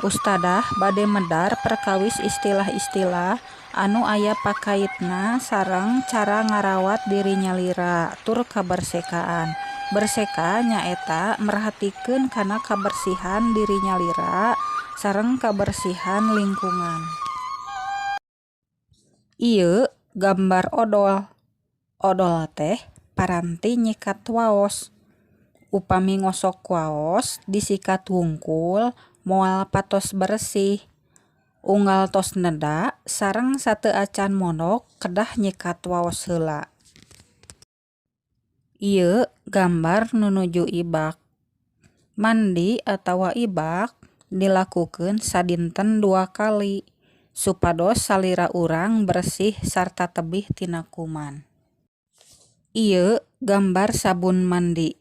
Ustadah bade medar perkawis istilah-istilah anu aya pakaitna sareng cara ngarawat diri nyalira tur kabersekaan. Berseka nyaeta merhatikeun kana kabersihan diri nyalira sareng kabersihan lingkungan. Ieu gambar odol. Odol teh paranti nyikat waos. Upami ngosok waos disikat wungkul moal patos beresih. Unggal tos neda sareng sateuacan mondok kedah nyikat waos heula. Ieu gambar nu nuju ibak. Mandi atawa ibak dilakukeun sadinten 2 kali supados salira urang bersih sarta tebih tina kuman. Ieu gambar sabun mandi.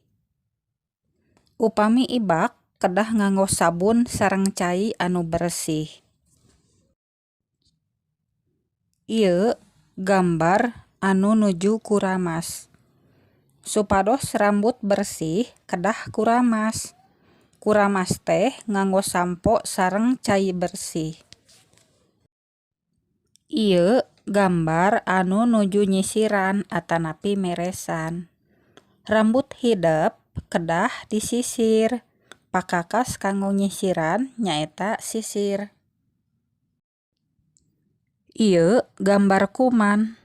Upami ibak kedah nganggo sabun sareng cai anu beresih. Ieu gambar anu nuju kuramas. Supados rambut bersih kedah kuramas. Kuramas teh nganggo sampo sareng cai bersih. Ieu gambar anu nuju nyisiran atanapi meresan. Rambut hidep kedah disisir. Pakakas kanggo nyisiran nyaeta sisir. Ieu gambar kuman.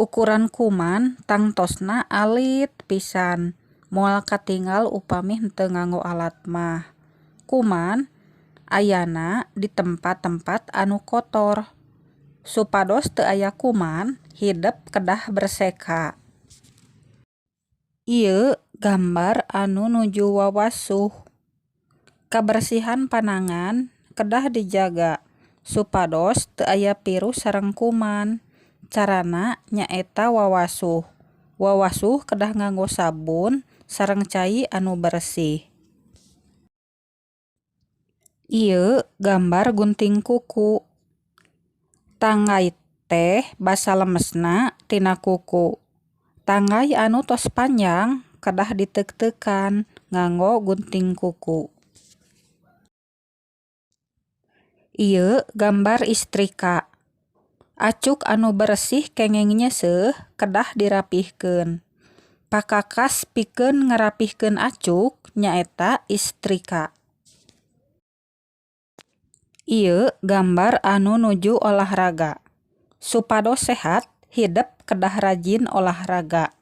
Ukuran kuman tangtosna alit pisan moal katinggal upami henteu nganggo alat mah. Kuman ayana di tempat-tempat anu kotor. Supados teu aya kuman hidep kedah berseka. Ieu gambar anu nuju wawasuh. Kabersihan panangan kedah dijaga supados teu aya virus sareng kuman. Carana nyaeta wawasuh. Wawasuh kedah nganggo sabun sareng cai anu beresih. Ieu gambar gunting kuku. Tanggai teh basa lemesna tina kuku. Tanggai anu tos panjang kedah diteukteukan nganggo gunting kuku. Ieu gambar istrika. Acuk anu beresih kenging nyeuseuh kedah dirapihkeun. Pakakas pikeun ngarapihkeun acuk nyaeta istrika. Ieu gambar anu nuju olahraga. Supados sehat hidep kedah rajin olahraga.